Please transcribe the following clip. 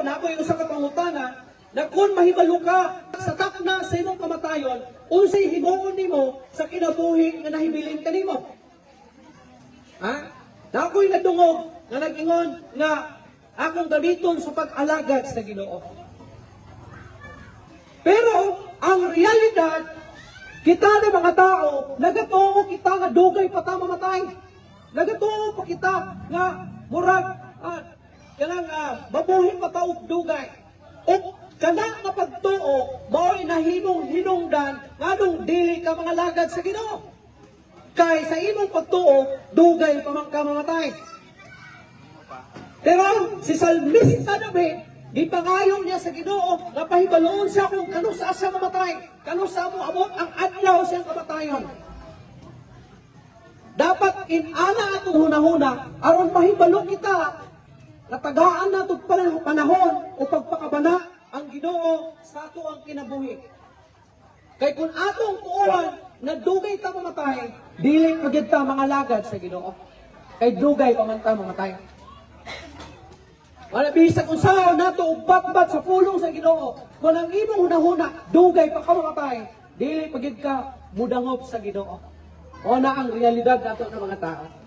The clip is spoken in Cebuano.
Na ako yung usa ka pangutana na kung mahibalo ka sa takna sa imong kamatayon, unsay himuon nimo sa kinabuhi nga nahibilin kanimo? Ha? Na ako'y nadungog nga nag-ingon nga akong gamiton sa pag-alagad sa Ginoo. Pero ang realidad, kita na mga tao, nagatuo kita nga dugay pa ta mamatay. Nagatuo pa kita nga murag kanang mabuhi pa ta og dugay. O kana nga pagtuo mao'y nahimong hinungdan nganong dili ka mangalagad sa Ginoo. Kay sa imong pagtuo, dugay pa man ka mamatay. Pero si Salmista David, gipangayo niya sa Ginoo nga pahibaloon siya kung kanusa siya mamatay, kanusa mo abot ang adlaw siyang kamatayon. Dapat inana atong hunahuna aron mahibalo kita nga tagaan nato panahon o pagpakabana ang Ginoo sa ato ang kinabuhi. Kay kung atong tuohan na dugay ta mamatay, dili magyud ta mangalagad sa Ginoo. Kay dugay pa man ta mamatay. Wala bisag unsaon nato og batbat sa pulong sa Ginoo. Kung ang imong hunahuna dugay pa ka mamatay, dili pa gyud ka mudangop sa Ginoo. O na ang realidad nato ng mga tao.